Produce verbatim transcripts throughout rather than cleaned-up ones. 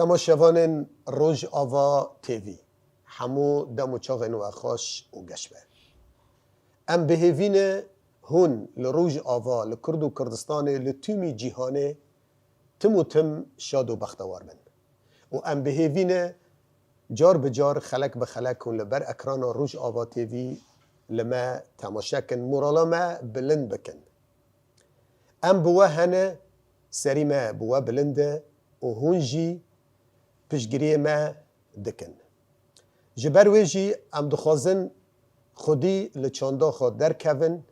Temaşevanên Rojava T V, hemû dem û çaxên we xweş û geş be. Em bi hêvî ne hûn li Rojava, li Kurd û Kurdistanê, li tûmî cîhanê tim û tim şad û bextewar bin. Û em bi hêvî ne car bi car, xelek bi xelek hûn li ber ekrana Rojava T V li me temaşe kin, morala me bilind bikin. Em bi we hene, serî me bi we bilind e û hûn jî piştgiriyê me dikin. Ji ber wê jî em dixwazin xwedî li çanda xwe derkevin,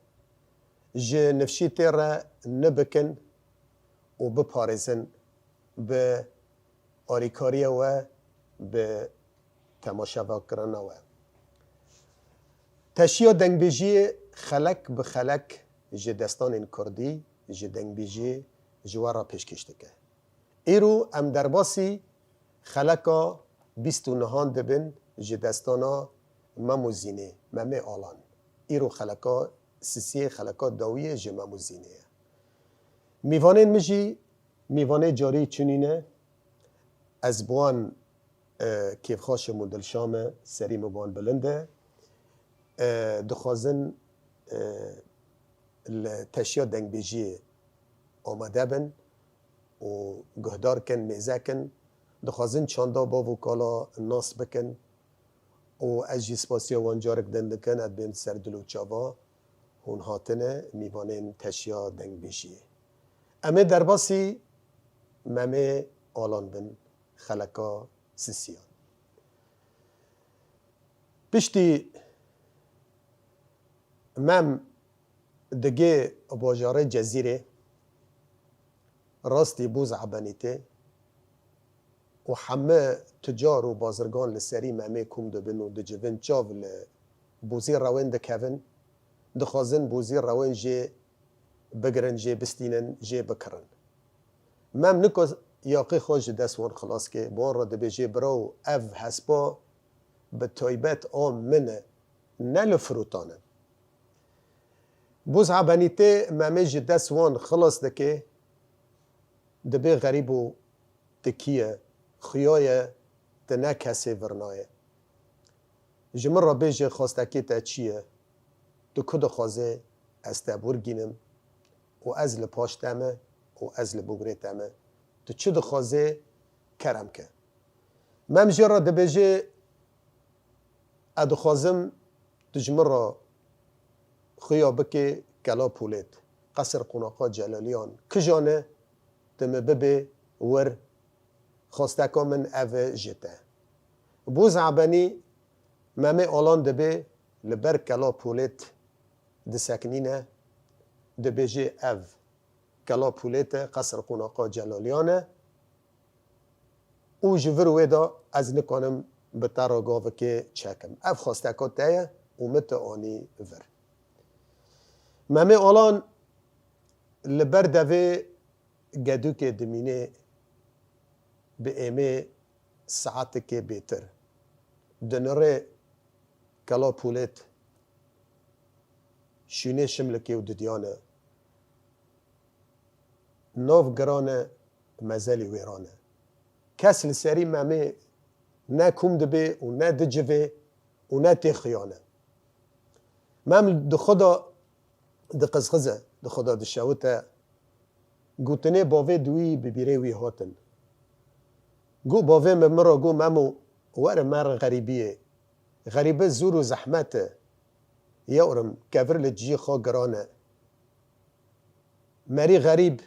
ji nifşîtê re nibikin û biparêzin bi alîkariya we, bi temaşevankirina we. Teşiya dengbêjiyê xelek bi xelek ji destanên kurdî, ji dengbêjiyê ji we re pêşkêş dike. Îro em derbasî xeleka bîst û nehan dibin ji destana Mem û Zînê, Memê Alan. Îro xeleka sisiyê, xeleka dawiyê ji Mem û Zînê ye. Mîvanên min jî mîvanê carî çinî ne. Ez bi wan, e, kêfxweş im û dilşa me, serî min bi wan bilind e. E, dixwazin, e, li teşiya dengbêjiyê amade bin û guhdar kin, mêze kin. Dixwazin çanda bav û kala nas bikin. Û ez jî spasiya wan carek din dikin, ez bên ser dil û çava hûn hatine mîvanên teşiya dengbêjiyê. Em ê derbasî Memê Alan bin, xeleka sisiyan. Piştî Mem digê bajarê Cezîrê, rastî Bûz Ebenîtê û heme tucar û bazirgan li serî Memê kom dibin û dicivin, çav li Bûzî Rewên dikevin, dixwazin Bûzî Rewên jê bigirin, jê bistînin, jê bikirin. Mem niko yaqê xwe ji dest wan xilas ke, bi wan re dibêjê, birawo, ev hespa bi taybet a min e, ne li firotan e. Bûz Ebenîtê Memê ji dest wan xilas dike, dibê, xerîbo, tu kî ye? Xuya ye, tu ne kesê vir nayê. Ji min re bêje, xwestekê te çi ye? Tu ku dixwazê ez te bi wir gînim û ez li paş te me û ez li bûgirê te me. Tu çi dixwazê, kerem ke. Mem jê re dibêje, ez dixwazim tu ji min re xuya bikê Kela Polêt, Qesir Qonaxa Celaliyan. Kija ne, tu min bibê wir, xwesteka min ev e ji te. Bûz Ebenî Memê Alan dibê, li ber Kela Polêt diseknîne, dibêjê, ev Kela Polêt e, Qesir Qonaxa Celaliyan e û ji vir wê de ez nikanim bi te re gavikê çekim. Ev xwesteka te ye û min tu anî vir. Memê Alan li ber devê Gedûkê dimînê, bi êmê saetekê bêtir. Dinirê Kela Polêt şûnê şimlikê û didiyane. Nav girane, mezelî wêran e. Kes li serî Memê ne kom dibê û ne dicivê û ne tê xuyan e. Mem di xwe de diqizqize, di xwe de dişewite. Gotinê bavê di wî bi bîrê wî hatin. Got, bavê min min re got, Memo, were mer xerîbiyê. Xerîbi zor û zehmet e. Yewrim, kevir li ciyê xwe giran e. Merî xerîb,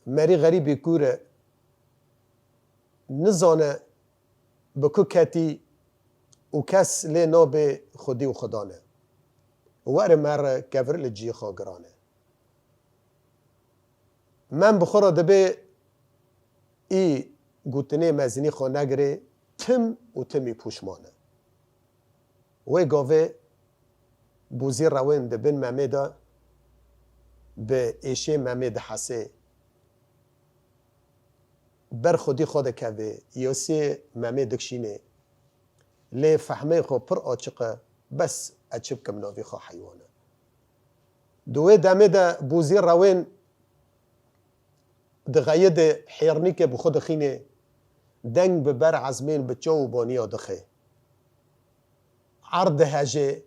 merî xerîbî kûr e. Nizane bi ku ketî û kes lê nabê xwedî û xudan e. Were mer kevir li ciyê xwe giran e. Mem bi xwe re dibê î gotinê mezinî xwe negirê, tim û timî pûşman e. Wê gavê Bûzî Rewên di bin Memê de bi êşê Memê dihesê. Ber xwedî xwe dikevê, yosê Memê dikşînê. Lê fehmê xwe pir açiq e, bes ez çi bikim navê xwe heywan e. Di wê demê de Bûzî Rewên Dixeyidê hêrnîkê bi xwe dixînê, deng bi ber ezmên bi çaw û baniya dixê. Erd dihejê,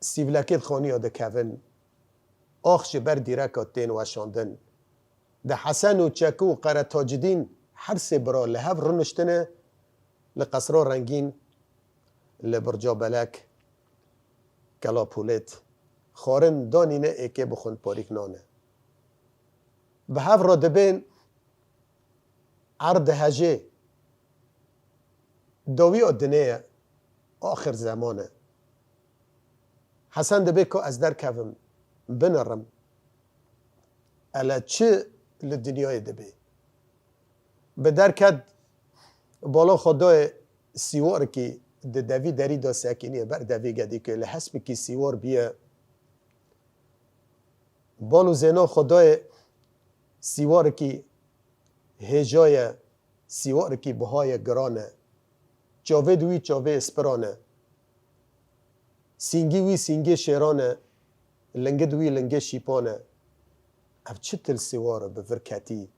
sîvlekê di xaniya dikevin, ax ji ber dîreka tên weşandin. Di Hesen û Çekû û Qere Tacidîn her sê bira li hev rûniştine, li Qesra Rengîn, li Birca Belek, Kela Polêt, xwarin danîne êkê bixwin parîk nane. Bi hev re dibên erd dihejê, dawiya dinê ye, axir zeman e. Hesen dibê ka ez derkevim, binirim. Ele çi li dinyayê dibê? Bi derket bala xwe dayê sîwarikî di devî derî de sekiniye ber devê gedîkê li hespikî sîwar biye. Bal û zêna xwe dayê sîwarikî hêja ye, sîwarikî biha ye, giran e. Çavê di wî çavê spiran e. Sîngî wî sîngê şêran e. Lingi di wî lingê şîpan e. Ev çi til sîwar e bi vir ketî?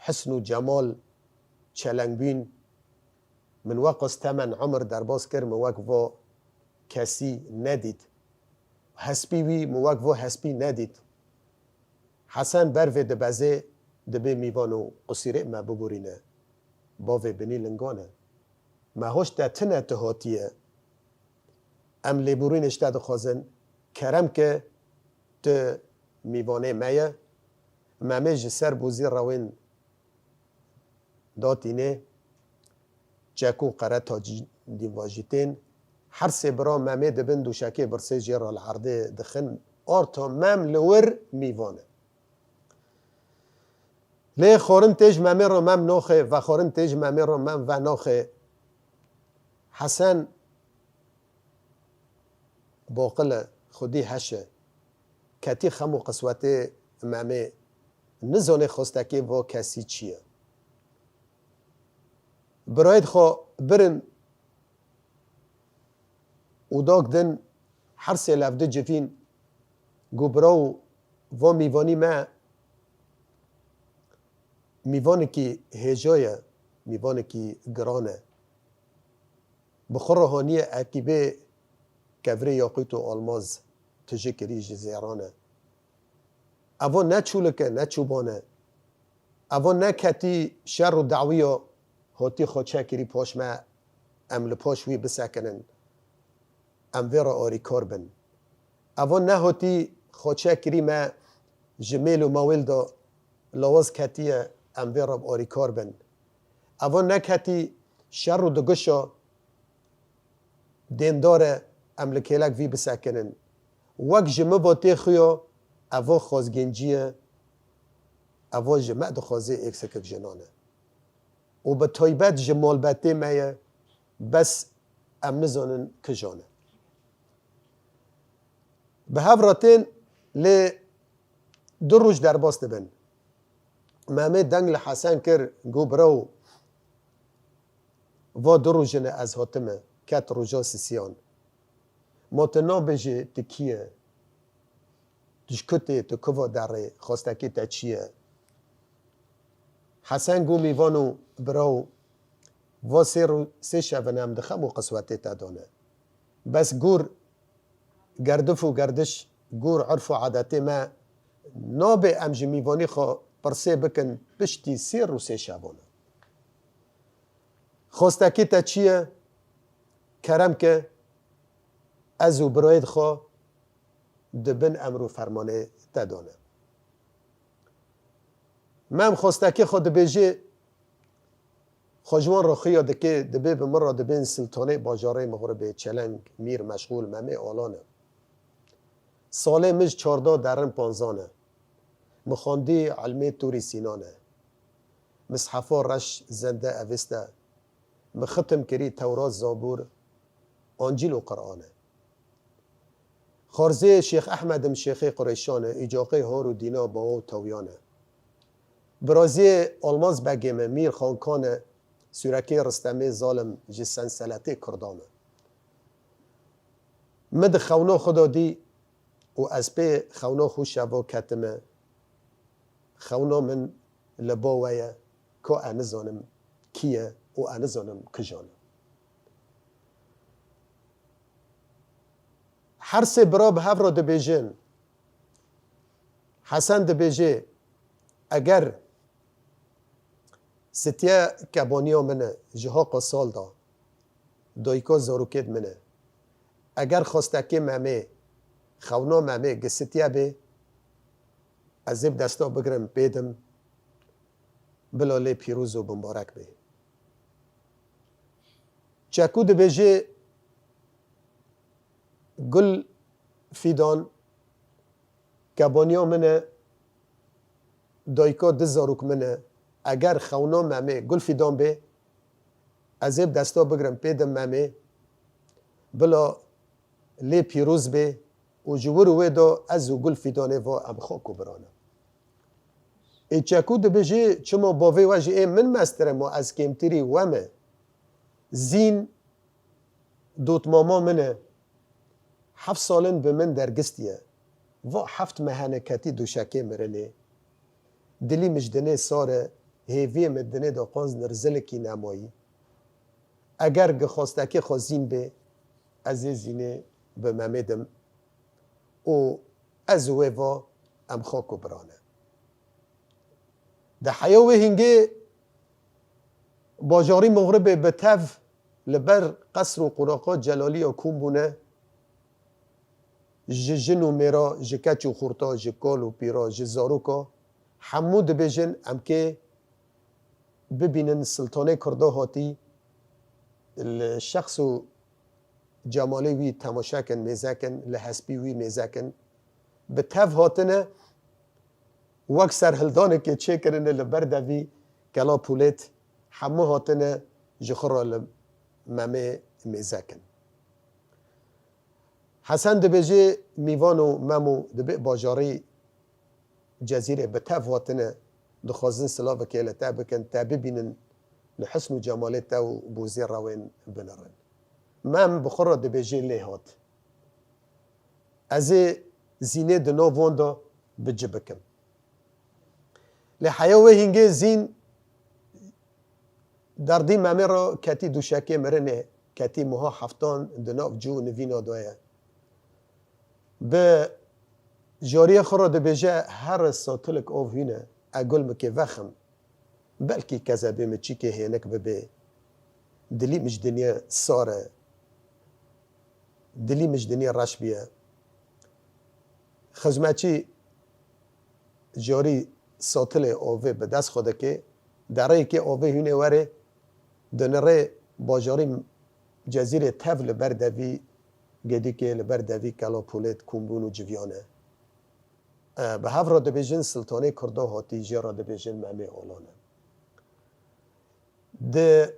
Hisn û cemal, çelengbûn. Min weqas temen, umir derbas kir, min wek va kesî nedît. Hespî wî min wek va hespî nedît. Hesen ber vê dibezê, dibê mîvan û qusîrê me bibûrîne. Bavê binî lingan e. Me hoş te tine tu hatiye. Em lêborînê ji te dixwazin. Kerem ke tu mîvanê me ye. Memê ji ser bûzî rewên datînê, çek û qere tacî dîvajî tên. Her sê bira Memê dibin dûşekê birsê jê re li erdê dixin. Arta Mem li wir mîvan e. Lê xwarin tê ji Memê re Mem naxê, vexwarin tê ji Memê re Mem venaxê. Hesen boqil e, xwedî heş e. Ketî xem û qiswetê Memê, nizanê xwestekê va kesî çi ye. Birayê xwe birin û dag din, her sê lev di civîn, got, birawo, va mîvanî me mîvanekî hêja ye, mîvanekî giran e. Bi xwe re haniye ekîbê kevirê yaqût û almaz tije kirî ji zêran e. Evo ne çûlik e, ne çûban e. Evo ne ketî şer û dawiya hotî xwe çekirî paş me, em li paş wî bisekinin. Em vê re arîkar bin. Evo ne hotî xwe çekirî me ji mêl û mawêl de lawaz ketiye, em vê re arîkar bin. Evo ne ketî şer û diguşa dêndar e, em li kêlek vî bisekinin. Wek ji min ve tê xuya, evo xwezgêncî ye, evo ji me dixwaze êksekek jinan e. Û bi taybet ji malbetê me ye, bes em nizanin kijan e. Bi hev re tên lê du roj derbas dibin. Memê deng li Hesen kir, got, birawo, va du roj in ez hatime, ket roja sisiyan. Ma tu nabêjî tu kî ye? Tu ji ku tê, tu ku va derê, xwestekê te çi ye? Hesen got, mîvan û birawo, va sê ro-, sê şev in em di xem û qiswetê te de ne. Bes gor gerdif û gerdiş, gor urf û adetê me, nabe em ji mîvanî xwe pirsê bikin piştî sê rû sê şevan. Xwestekî te çi ye? Kerem ke, ez û birayê xwe di bin emr û fermanê te de ne. Mem xwestekê xwe dibêje, xwe ji wan re xuya dike, dibê bi min re dibên siltanê bajarê mixuribê, çeleng, mîr, meşxûl, Memê Alan e. Salê min ji çardeh derin panzan e. Min xwendî ilmê Tûrî Sînan e. Mishefa reş, zende, Evîste. Min xitim kirî Tewrat, Zabûr, Ancîl û Quran e. Xwarzê Şêx Ehmed im, Şêxê Qureyşan e, îcaqê Har û Dîna, Bawa û Tewyan e. Birazê Almaz Begê me, Mîr Xankan e, sûrekê Ristemê zalim ji senseletê Kurdan e. Min di xewna xwe de dî û ez pê xewna xwe şeva ketime. Xewna min li ba we ye, ka ez nizanim kî ye û ez nizanim kijan e. Her sê bira bi hev re dibêjin. Hesen dibêje, eger sitiye kebaniya min e ji haqa sal de, dayika zarokêt min e. Eger xwestekê Memê, xewna Memê gisitiye bê, ez ê bi desta bigirim pê dim, bila lê pîroz û bimbarek bê. Çekû dibêje, Gul Fîdan kebaniya min e, dayika du zarok min e. Eger xewna Memê Gul Fîdan bê, ez ê bi desta bigirim pê dim Memê, bila lê pîroz bê û ji wir û wê de ez û Gul Fîdanê va em xak û bira ne. Ê Çekû dibêje, çima bavê we ji ê min mestir e, ma ez kêmtirî we me? Zîn dotmama min e. Heft sal in bi min dergistiye. Va heft mehene ketî duşekê mirinê. Dilî min ji dinê sar e, hêviyê min dinê de qanz nirzilikî nemayî. Eger gi xwestekê xwe Zîn bê, ez ê Zînê bi Memê dim û ez û wê va em xak û bira ne. Di heya wê hingê bajarî Mixribê bi tev li ber qesr û quraqa Celaliya kom bûne, ji jin û mêra, ji keç û xurta, ji kal û pîra, ji zaroka, hemû dibêjin, em kê bibînin Siltanê Kurda hatî, li şexs û cemalê wî temaşe kin, mêze kin, li hespî wî mêze kin. Bi tev hatine, wek serhildanekê çêkirine li ber devî Kela Pûlêt, hemû hatine ji xwe re li Memê mêze kin. Hesen dibêje, Mîvan û Memo di vê bajarî Cezîrê bi tev hatine, dixwazin silavekê li te bikin, te bibînin, li hisn û cemalê te û bozê rewên binirin. Mem bi xwe re dibêje, lê hat. Ez ê Zînê di nav wan de bi ci bikim. Lê heya wê hingê Zîn derdî Memê re ketî duşekê mirinê, ketî meha heftan di nav cû û nivîna de ye. Bi jariyê xwe re dibêje, here sotilik av hûn e, e gul min kê vexim. Belkî kezebê min çîkê hênik bibê. Dilî min ji dinyê sar e. Dilî min ji dinyê reş bûye. Xizmetçî carî sotilê avê bi dest xwe dike, dereyekê avê hûnê were, dinirê bajarî Cezîrê tev li ber devî Gedîkê, li ber devî Kela Pûlêt kombûn û civiyane. E, bi hev re dibêjin Siltanê Kurda hatî, jê re dibêjin Memê Olan e. Di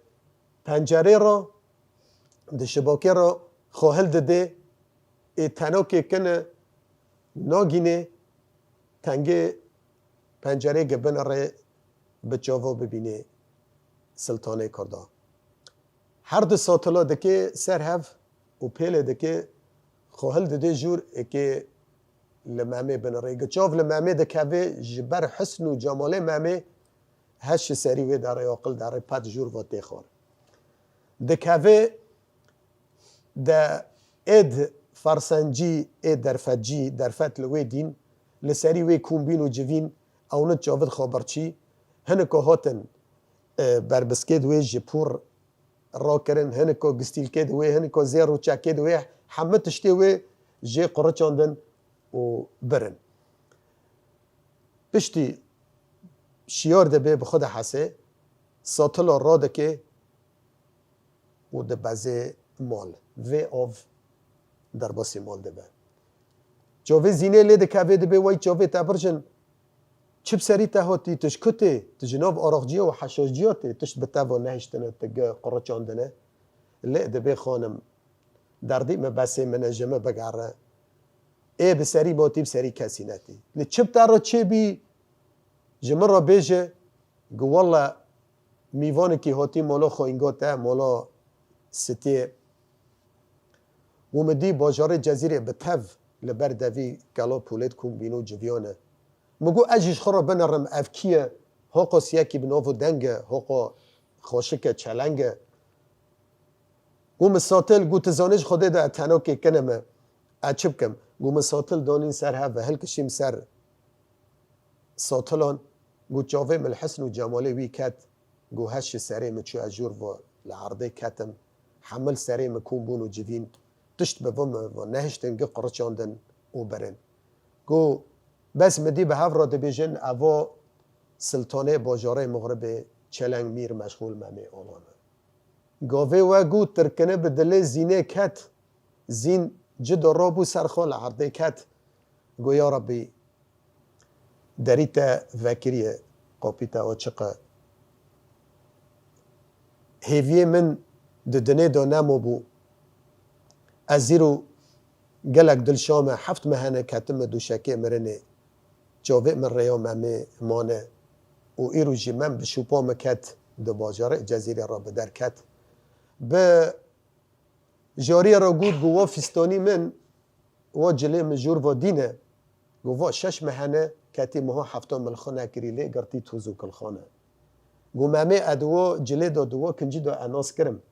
pencerê re, di şibakê re xwe hildidê, ê tenokê kine nagînê, tengê pencerê gi binirê bi çavo bibînê Siltanê Kurda. Her du satila dike ser hev û pêlê dike, xwe hildidê jûr êkê li Memê binirê. Gi çav li Memê dikeve, ji ber hisn û cemalê Memê heş ji serî wê derê aqil derê pet jûr va tê xwar. Dikeve de êd fersencî, ê derfetcî, derfet li wê dîn, li serî wê kombîn û civîn, ewnit çavit xwe birçî, hiniko hatin, e, berbiskê di wê ji pûr rakirin, hiniko gistîlkê di wê, hiniko zêr û çekê di wê, hemû tiştê wê jê quriçandin û birin. Piştî şiyar dibe bi xwe de hese, satila radike û dibeze mal. Vê av derbasî mal dibe. Çavê Zînê lê dikeve, dibê, wey çavê te birjin, çi bi serî te hatî, tu ji ku tê, tu ji nav araqciya û heşaşciya tê, tişt bi te ve nehiştine, tu gi quriçandine. Lê dibê, xanim, derdî min besê min e, ji min bigere. Ê bi serî me hatî, bi serî kesî netî. Li çi bi te re çêbî, ji min re bêje, gi wele mîvanekî hatî mala xwînga te, mala sitiyê. Û min dî bajarê Cezîrê bi tev li ber devî Kela Pûlêt kombîn û civiyane. Min got, ez jî ji xwe re binirim, ev kî ye? Hoqo siyekî bi nav û deng e, hoqo xweşik e, çeleng e. Got, min Sotil, got, tu zanî ji Xwedê de ez tenokê kine me. Ez çi bikim? Got, min Sotil danîn ser hev ve, hilkişîm ser Sotilan. Got, çavê min li hisn û cemalê wî ket. Got, hişt ji serê min çû, ez jûr ve li erdê ketim. Hemil serê min kom bûn û civîn. Tişt bi vir min ve nehiştin, gi qiriçandin û birin. Got, bes min dî bi hev re dibêjin, eva Siltanê bajarê Mixribê çeleng mîr meşxûl Memê Olan e. Gavê we got, tirkine bi dilê Zînê ket. Zîn cida rabû ser xwe li erdê ket. Got, ya Rebbî, derî te vekiriye, qapî te açiq e. Hêviyê min di dinê de nemabû. Ez îro gelek dilşa me, heft mehene ketime dûşekê mirinê. Çavê min rêya Memê mane û îro jî Mem bi şûpa min ket, di bajarê Cezîrê re bi der ket. Bi jariyê re got, got, wa fîstanî min, wa cilê min jûr va dîne. Got, va şeş mehene ketî, meha hefta min li xwe nekirî, lê girtî toz û kilxan e. Got, Memê, ez di wa cilê de, di wa kincî de ez nas kirim.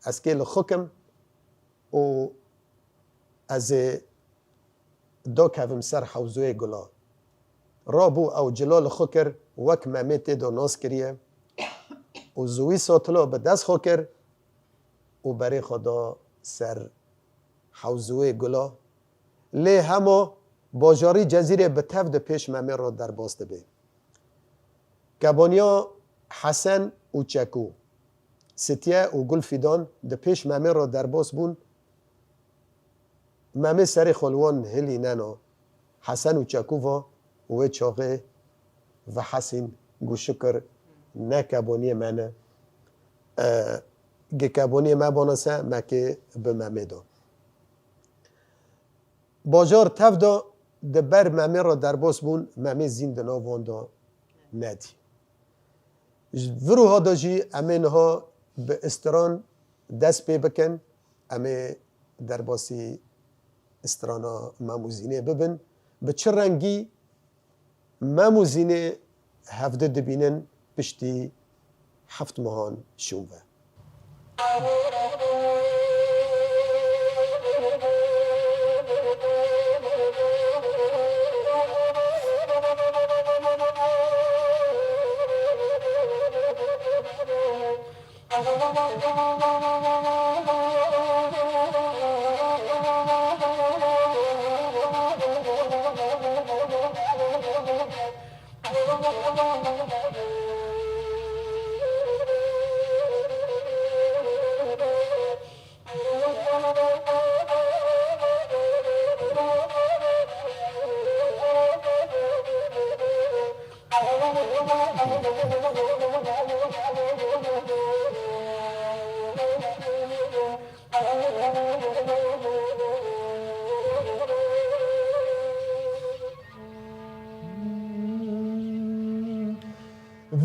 Ez kê li xwe kim û ez ê dakevim ser hewzoyê gula. Rabû ew cila li xwe kir, wek Memê tê de nas kiriye û ziwî Sotila bi dest xwe kir û berê xwe da ser hewzoyê gula. Lê hema bajarî Cezîrê bi tev di pêş Memê re derbas dibe. Kebaniya Hesen û Çekû, Sitiye û Gulfîdan di pêş Memê re derbas bûn. Memê serê xwe li wan hilînena. Hesen û Çekû va, wê çaxê vehesîn, got, şikir ne keboniyê me ne. E, gi keboniyê me bana se, me kê bi Memê da. Bajar tev da, di ber Memê re derbas bûn, Memê Zîn di nav wan de nedî. Ji vir û ha de jî em ê niha bi istiran dest pê bikin, em ê derbasî istirana Mem û Zînê bibin. Bi çi rengî Mem û Zînê hevdi dibînin piştî heft mehan şûn ve.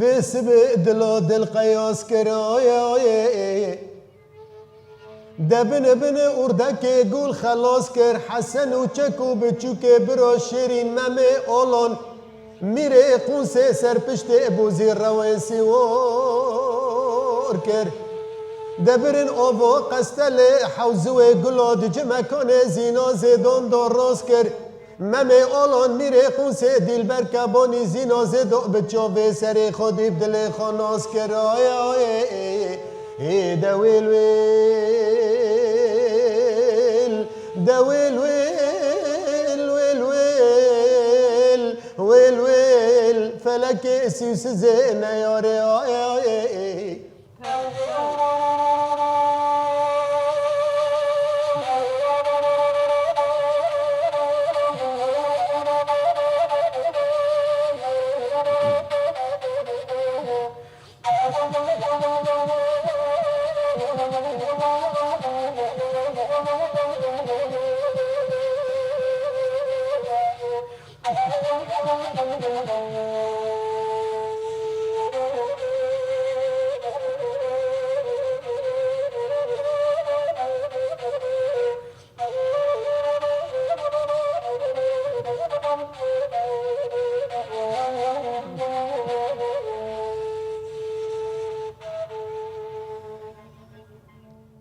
Vê sibê dila dil qeyas kir, ay, ay, ay. De bini bini ûrdekê gul xelas kir, Hesen û Çek û biçûkê bira şêrîn Memê Olan. Mîrê Qunsê ser piştê bozî rewên sîwar kir. Debirin ava qestelê hewziwê gula di cimekanê zîna zêdan da rast kir. Memê Alan Mîrê Qunsê dîlber Kebanî zîna zêda bi çavê serê xwe dî bi dilê xwe nas kir. Ay, ay, ê, ê, de wêl, wêl, de wêl, wêl, wêl, wêl. Wêl wêl, felekê sî û sizê neyarê, ay, ay, ay.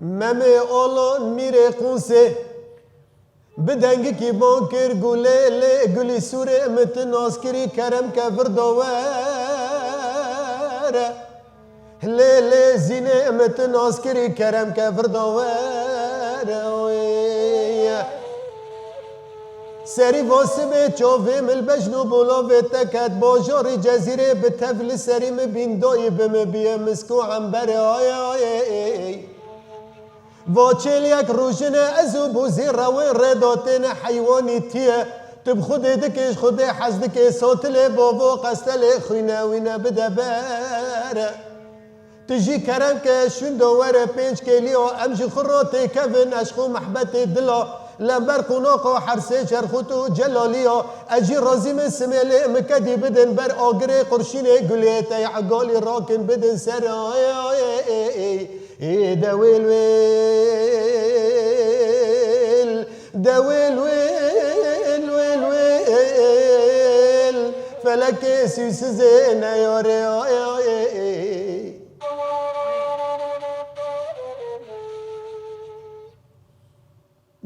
Memê Alon mîrê Qunsê, bi dengikî ban kir gulê lê gulî sûrê, min ti nas kirî kerem ke vir da were. Lê lê zînê, min ti nas kirî kerem ke vir da were. Oy. Serî va sibê çavê min li bejn û bolavê te ket, bajarî Cezîrê bi tev li serî min bîn, dayî bi min bîye misk û emberê. Ay, ay, ey, ey. Va çêliyek rojine ez û bûzî rewên rê da têne heywanî tiye. Tu bi Xwedê dikê, ji Xwedê hez dikê, sotilê bavo qestelê xwîne wîne bide bere. Tu jî kerem ke şûnda were pênc kêliya, em ji xwe re têkevin eşq û mehbetê dila. Lember qonaxa hersê Cerxût û Celaliya, ez jî razî me simêlê min kedî bidin ber agirê qurşînê gulê te egalî rakin bidin ser. Ê, ê, ê, ê, ê, dewêl wêl, dewêl wêl, wêl wêl, felekê sîsizê neyarê. Ay, ay, ê, ê.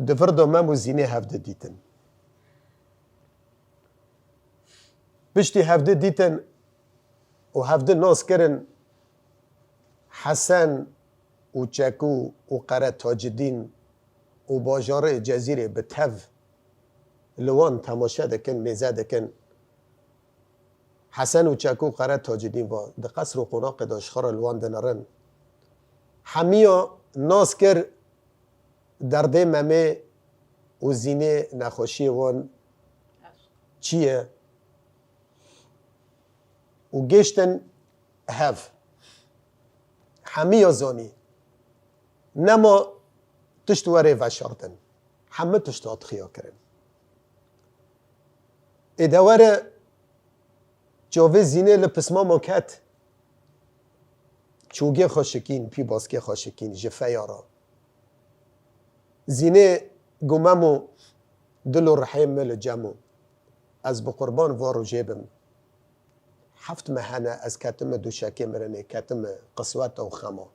Di vir de Mem û Zînê hevdi dîtin. Piştî hevdi dîtin û hevdi nas kirin, Hesen û Çekû û Qere Tacidîn û bajarê Cezîrê bi tev li wan temaşe dikin, mêze dikin. Hesen û Çekû û Qere Tacidîn va di qesr û qonaxê de ji xwe re li wan dinirin. Hemiya nas kir derdê Memê û Zînê, nexweşiyê wan çi ye û gêştin hev. Hemiya zanî. Nema tişt werê veşartin. Hemî tişt hat xiya kirin. Ê de were çavê Zînê li pismama ket. Çûgê xwe şikîn, pîbaskê xwe şikîn ji feya re. Zînê got, Memo, dil û rihê min li cem o. Ez bi qurban van rojê bim. Heft meh hene ez ketime dûşekê mirinê, ketime qisweta û xema.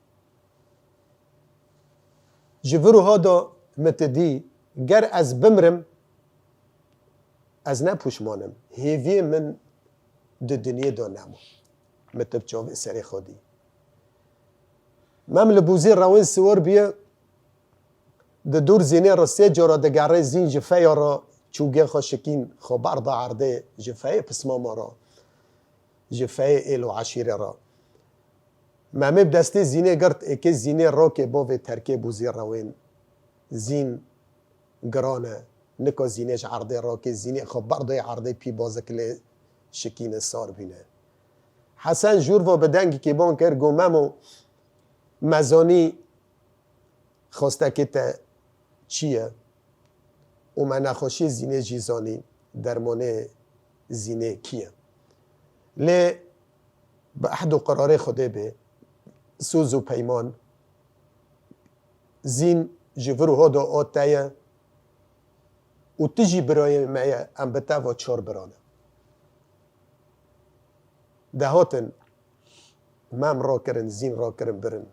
Ji vir û ha de min ti dî, ger ez bimrim, ez ne pûşman im. Hêviyê min di dinyê de nema. Min ti bi çavê serê xwe dî. Mem li bûzî rewên siwar bûye, di dûr Zînê re sê cara digerê, Zîn ji feya re çûgê xwe şikîn, xwe berda erdê, ji feyê pismama re, ji feyê êl û eşîrê re. Memê bi destê Zînê girt, êkê Zînê rakê bavê terkê bûzî rewên. Zîn giran e. Nika Zînê ji erdê rakê, Zînê xwe berdayê erdê, pîbazik lê şikîne, sar bîne. Hesen jûr va bi dengekî ban kir, got, Memo, me zanî xwestekê te çi ye û me nexweşiyê Zînê jî zanî, dermanê Zînê kî ye. Lê bi ehd û qirarê Xwedê bê, soz û peyman, Zîn ji vir û ha de a te ye û tu jî birayê me ye, em bi te ve çar bira ne. Dehatin, Mem rakirin, Zîn rakirin birin.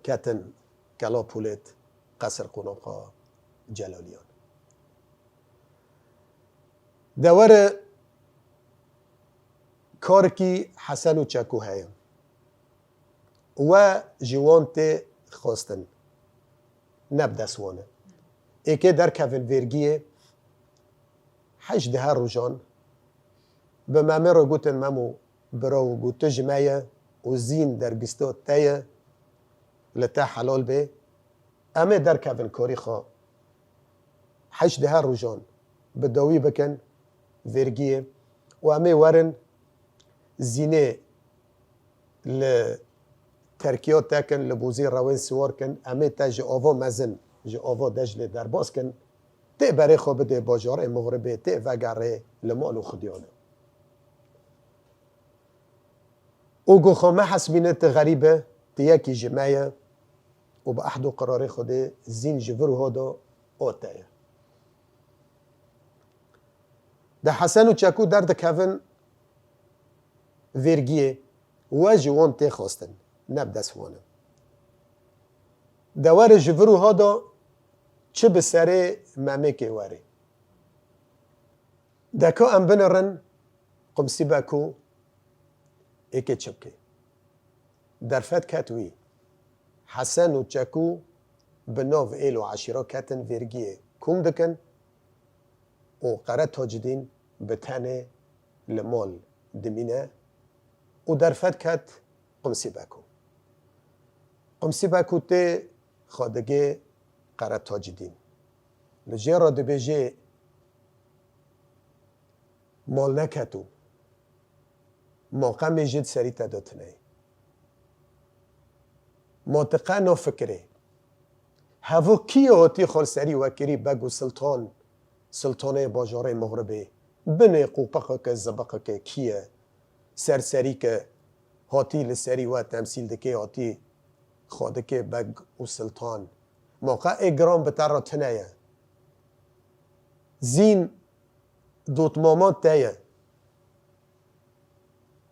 Ketin Kela Pûlêt, qesir qonaxa Celaliyan. De were karkî Hesen û Çekû heye. We ji wan tê xwestin. Ne bi dest wan e. Êkê derkevin vêrgiyê, heşt dehe rojan bi Memê re gotin, Memo, bira û got, tu ji me ye û Zîn dergista te ye, li te helal bê. Em ê derkevin karî xwe. Heşt dehe rojan bi dawî bikin vêrgiyê û em ê werin Zînê li terkiya te kin, li bûzî rewên siwar kin, em ê te ji ava mezin, ji ava Declê derbas kin, tê berê xwe bidê bajarê Mixribê, tê vegerê li mal û xwediyane. Û got, xwe mehesibîne, tu xerîb e, tu yekî ji me ye û bi ehd û qirarê Xwedê Zîn ji vir û ha de a te ye. De Hesen û Çekû derdikevin vêrgiyê, we ji wan tê xwestin, ne bi dest wan e. De were ji vir û ha de çi bi serê Memêkê werê. De ka em binirin, Qumsî Beko êkê çi bike. Derfet ket wî. Hesen û Çekû bi nav êl û eşîra ketin vêrgiyê kom dikin û Qere Tacîdîn bi tenê li mal dimîne û derfet ket Qumsî Beko. Qumsî Beko tê xwe digê Qere Tacîdîn. Li jê re dibêjê, mal neketû. Ma qemê jê di serî te de tune ye. Ma ti qe nafikirê. Hevo kî ye hatî xwe li serî we kirî beg û siltan, siltanê bajarê Mixribê? Binê qûpiqeke, zibiqeke kî ye? Serserîke hatî li serî we temsîl dike, hatî xwe dike beg û siltan. Ma qe ê giran bi te re tune ye. Zîn dotmama te ye.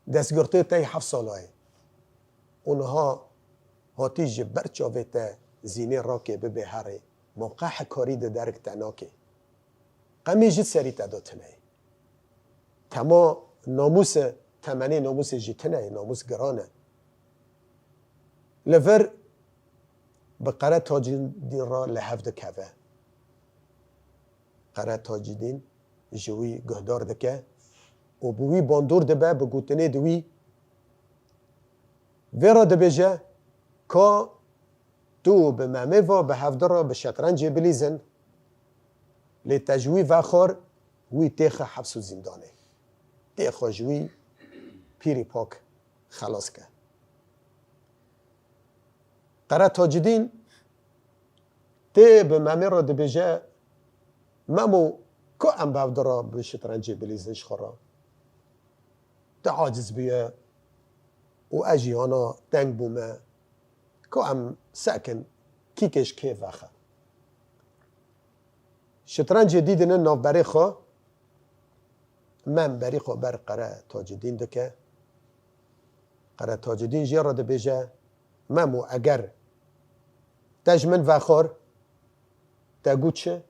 Destgirtê te yê heft sala ye. Û niha hatî ji ber çavê te Zînê rake bibe herê. Ma qe hekarî di derik te nake. Qemê jî serî te de tune ye. Tema namûs e, temenê namûsê jî tune ye, namûs giran e. Li vir bi Qere Tacîdîn re li hev dikeve. Qere Tacîdîn ji wî guhdar dike û bi wî bandor dibe, bi gotinê di wî vê re dibêje, ka tu bi Memê ve bi hevdi re bi şetrencê bilîzin, lê te ji wî vexwar, wî têxe heps û zîndanê. Têxe ji wî pîrî pak xelas ke. Qere Tacîdîn tê bi Memê re dibêje, Memo, ku em bi hev di re bi şitrencê bilîzin ji xwe re? Tu aciz bûye û ez jî hana teng bûme. Ku em sekin, kîkê ji kê vexe? Şitrencê dîdine navberê xwe, Mem berî xwe ber Qere Tacîdîn dike. Qere Tacîdîn jê re dibêje, Memo, eger te ji min vexwar, te got çi,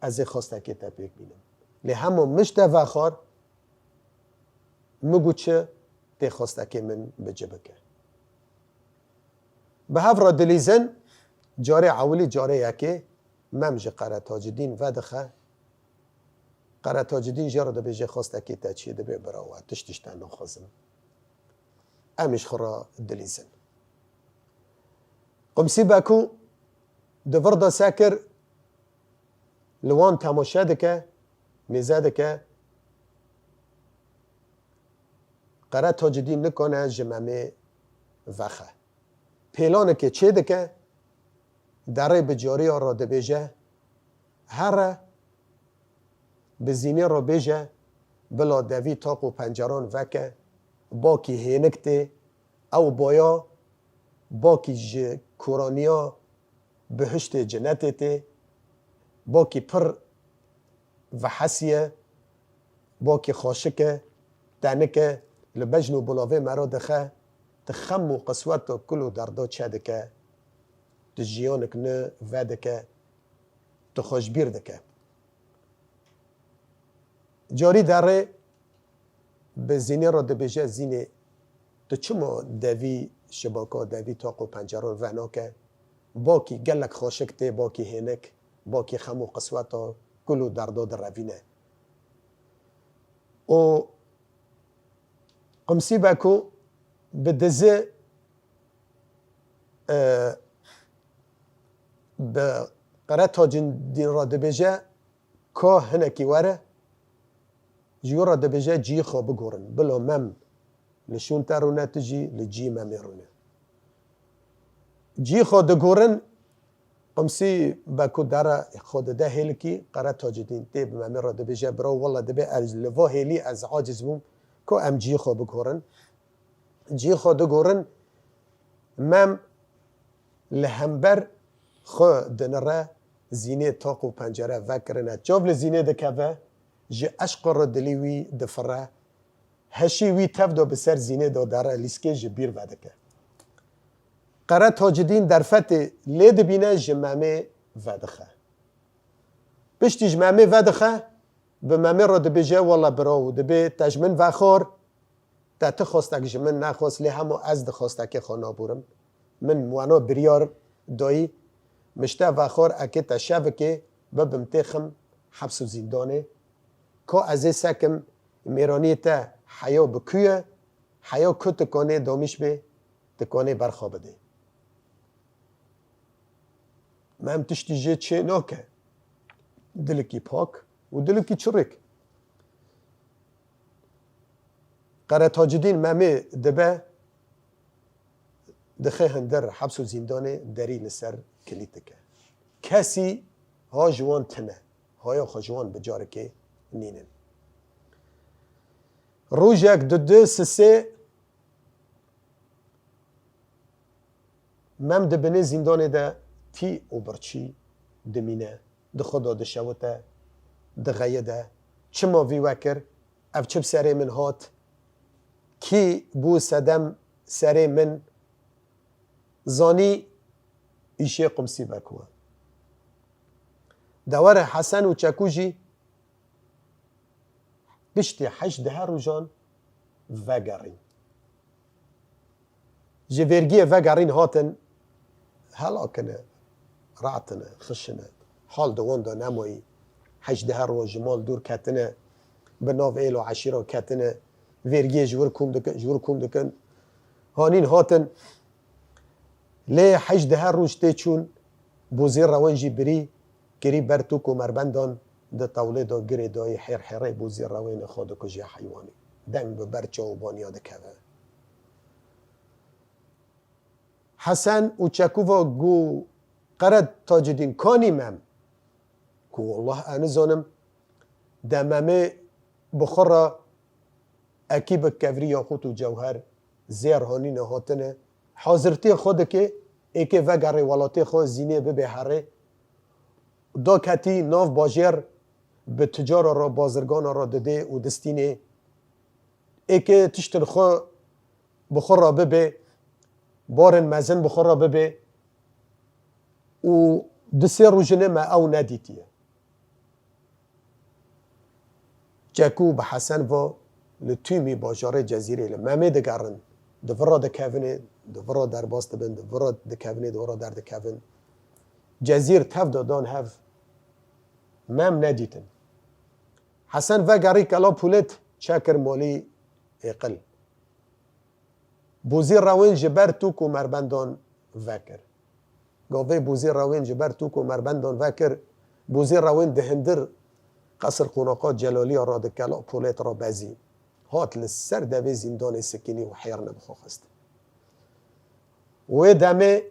ez ê xwestekê te pêk bînim. Lê hema min ji te vexwar, min got çi, tê xwestekê min bi ci bike. Bi hev re dilîzin, carê ewilî, carê yekê Mem ji Qere Tacîdîn vedixe. Qere Tacîdîn jê re dibêje, xwestekê te çi ye? Dibê, bira we, tişt ji te naxwazim. Em ji xwe re dilîzin. Qumsî Beko di vir de sekir, li wan temaşe dike, mêze dike. Qere Tacîdîn nikane ji Memê vexe. Pêlanekê çêdike, derê bi cariya re dibêje, here bi Zînê re bêje, bila devî taq û penceran veke, bakî hênik tê, ew baya bakî ji koraniya bihiştê cinetê tê, bakî pir vehesî ye, bakî xweşik e, tenik e, li bejn û bilavê me re dixe, tu xem û qisweta kul û derda çêdike, tu jiyanek nû vedike, tu xwe ji bîr dike. Carî derê bi Zînê re dibêje, Zînê, tu çima devî şibaka, devî taq û penceran venake? Bakî gelek xweşik tê, bakî hênik, bakî xem û qisweta kul û derda direvîne. Û Qumsî Beko bi dizi, e, bi Qere Tacîdîn re dibêje, ka hinekî were, ji wî re dibêje, cihê xwe bigorin. Bila Mem li şûn te rûne, tu jî li cihê Memê rûne. Cihê xwe digorin, Qumsî Beko dere xwe dide hêlikî, Qere Tacîdîn tê bi Memê re dibêje, bira, wele dibê ez li va hêlî ez aciz bûm, ku em cihê xwe bigorin. Cihê xwe digorin, Mem li hember xwe dinire, Zînê taq û pencere vekirine. Çav li Zînê dikeve, ji eşqê re dilî wî difire. Heşî wî tev de bi ser Zînê de dere, lîskê ji bîr vedike. Qere Tacidîn derfetê lê dibîne, ji Memê vedixe. Piştî ji Memê vedixe, bi Memê re dibêje, wele birawo, dibê te ji min vexwar, te ti xwestek ji min nexwest, lê hema ez di xwestekê xwe naborim. Min wena biryar dayî, min ji te vexwar, eke te şevikê bibim têxim heps û zîndanê. Ka ez ê sekim, mêraniyê te heya bi ku ye, heya ku tu kanê damîş bê, tu kanê berxa bidê. Mem tiştî jê çê nake. Dilikî pak û dilikî çirêk. Qere Tacidîn Memê dibe, dixe hindir heps û zîndanê, derî li ser kilît dike. Kesî ha ji wan tine. Haya xwe ji wan bi carekê nînin. Rojek, du, du, sisê, Mem di binê zîndanê de tî û birçî dimîne, di xwe de dişewite, dixeyide. Çima vî we kir? Ev çi bi serê min hat? Kî bû sedem serê min? Zanî îşê Qumsî Beko ye. Dewere Hesen û Çekû jî piştî heşt dehe rojan vegerîn. Ji vergiyê vegerîn hatin, helakine, ratine, xişine. Hal di wan de nemayî. Heşt dehe roj ji mal dûr ketine, bi nav êl û eşîra ketine, vergiyê ji wir kom dikin, ji wir kom dikin. Hanîn hatin, lê heşt dehe roj tê çûn, Bozî Rewen jî birî, kirî ber tûk û merbendan, di tewlê de girê dayî, hêr hêrê Bozî Rewênê xwe dikuje heywanî. Deng bi ber çaw û baniya dikeve. Hesen û Çekû va, got, Qere Tacidîn, kanî Mem? Ku, wallah, ez nizanim. De Memê bi xwe re ekî bi kevrî yaqût û cewher zêr hanîne hatine. Hazirtiyê xwe dike, êkê vegerê welatê xwe, zînê bibe herê. Da ketî nav bajêr, bi ticara re, bazirgana re didê û distînê. Êkê tiştin xwe bi xwe re bibe, barên mezin bi xwe re bibe û du sê rojine me ew nedîtiye. Çekû bi Hesen va, li tûmî bajarê Cezîrê li Memê digerin, di vir re dikevine, di vir re derbas dibin, di vir re dikevine, di vir re derdikevin. Cezîr tev de dan hev, Mem nedîtin. Hesen vegerî Kela Pûlêt çekir malî êqil. Bûzî Rewên ji ber tûk û merbendan vekir. Gavê Bûzî Rewên ji ber tûk û merbendan vekir, Bûzî Rewên di hindir qesir qonaqa Celaliya re di Kela Polêt re bezî. Hat li ser devê zîndanê sikînî û hêrine bi xwe xist. Wê demê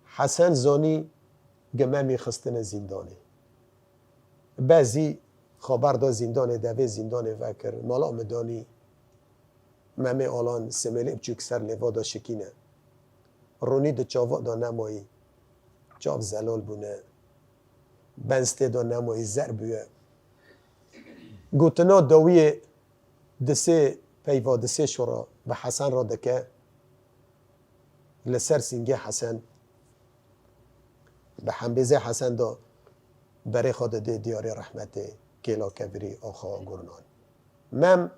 Hesen zanî gi Memî xistine zîndanê. Bezî xeber da zîndanê, devê zîndanê vekir. Mala Midanî, Memê Alan, simêlê biçûk ser lêva da şikîne. Ronî di çava da nemayî. Çav zelal bûne. Benz tê da nemayî, zer bûye. Gotina dawiyê di sê peyva, di sê şora bi Hesen re dike. Li ser sîngê Hesen, bi hembêzê Hesen de berê xwe didê diyarê rehmetê kêla kevirî Axa Gurnan. Mem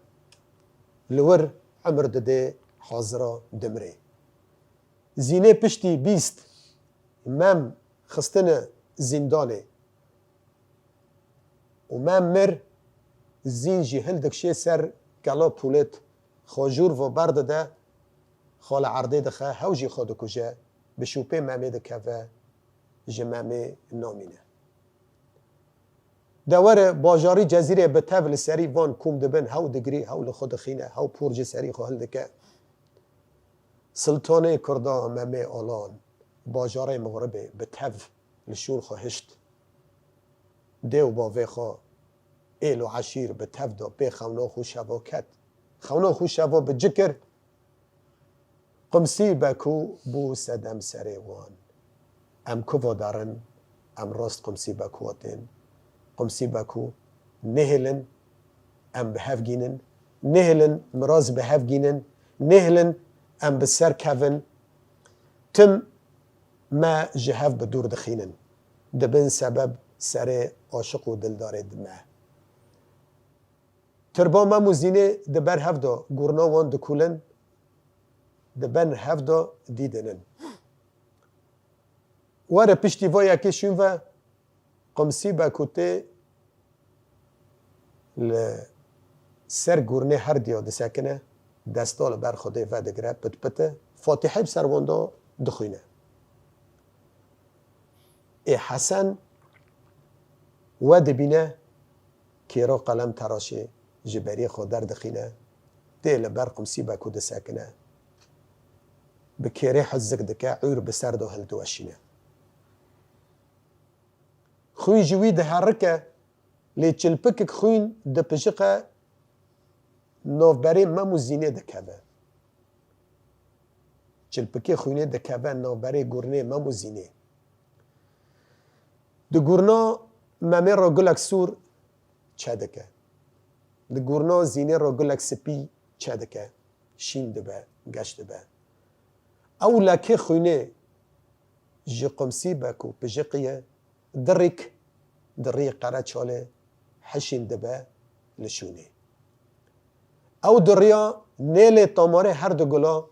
li wir emir didê hazira dimirê. Zînê piştî bîst Mem xistine zîndanê. Û Mem mir, Zîn jî hildikşê ser Kela Pûlêt, xwe jûr ve berdide, xwe li erdê dixe, hew jî xwe dikuje, bi şûpê Memê dikeve, ji Memê namîne. Dewere bajarî Cezîrê bi tev li serî van kom dibin, hew digirî, hew li xwe dixîne, hew por ji serî xwe hildike. Siltanê Kurda Memê Alan, bajarê Mixribê bi tev li şûr xwe hişt. Dê û bavê xwe, êl û eşîr bi tev de pê xewna xwe şeva ket. Xewna xwe şeva bi ci kir. Qumsî Beko bû sedem serê wan. Em kuva derin, em rast Qumsî Beko tên. Qumsî Beko, nehêlin em bi hev gînin, nehêlin miraz bi hev gînin, nehêlin em bi ser kevin. Tim me ji hev bi dûr dixînin, dibin sebeb serê aşiq û dildarê di me. Tirba Mem û Zînê di ber hev de gurna wan dikulin, di ben hev de dîdinin. Were piştî vê yekê şûn ve, Qumsî Beko tê li ser gurnê herdiya disekine, desta li ber Xwedê vedigire, pitpite, Fatîhê bi ser wan de dixwîne. Ê Hesen we dibîne, kêra qelem teraşê ji beriyê xwe derdixîne, tê li ber Qumsî Beko disekine, bi kêrê hizik dike, ûr bi ser de hildiweşîne. Xwîn ji wî diherike, lê çilpikik xwîn dipijiqe, navberê Mem û Zînê dikeve. Çilpikê xwînê dikeve navberê gurnê Mem û Zînê. Di gurna Memê re gulek sûr çedike. Di gurna Zînê re gulek spî çedike. Şîn dibe, geş dibe. Ew lekê xwînê ji Qumsî Beko pijiqiye, dirîk di rî qereçalê hişîn dibe li şûnê. Ew diriya nêlê tamarê her du gula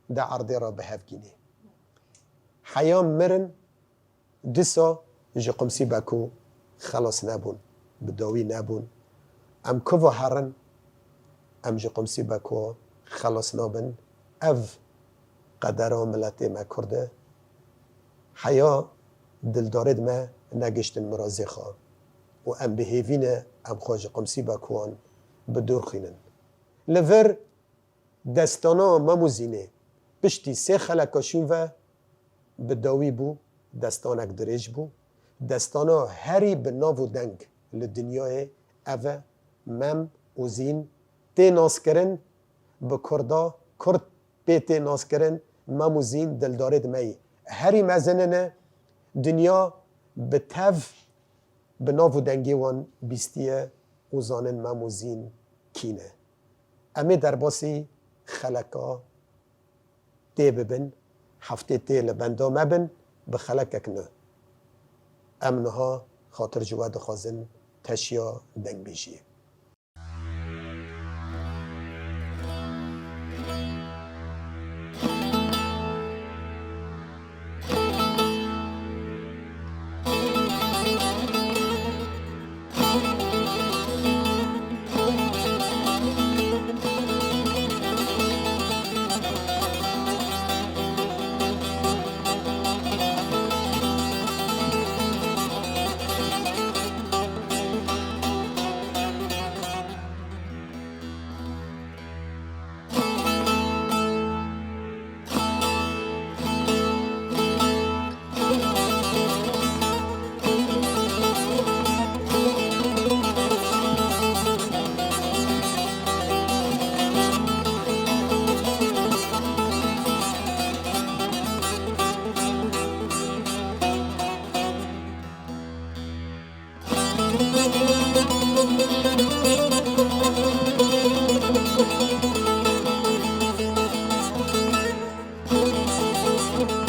di erdê re bi hev gînê. Heya mirin dîsa ji Qumsî Beko xelas nebûn, bi dawî nebûn. Em kuva herin, em ji Qumsî Beko xelas nabin. Ev qedera miletê me Kurd e. Heya dildarê di me negiştin mirazê xwe û em bi hêvî ne em xwe ji Qumsî Bekoan bi dûr xwînin. Li vir destana Mem û Zînê piştî sê xeleka şûn ve bi dawî bû, destanek dirêj bû. Destana herî bi nav û deng li dinyayê ev e, Mem û Zîn tê naskirin, bi Kurda, Kurd pê tê naskirin, Mem û Zîn dildarê di me yî. Herî mezin in e, dinya bi tev bi nav û dengê wan bîstiye û zanin Mem û Zîn kî ne. Em ê derbasî xeleka tê bibin, heftê tê li benda me bin, bi xelekek nû. Em niha xatir ji we dixwazin teşiya dengbêjiyê.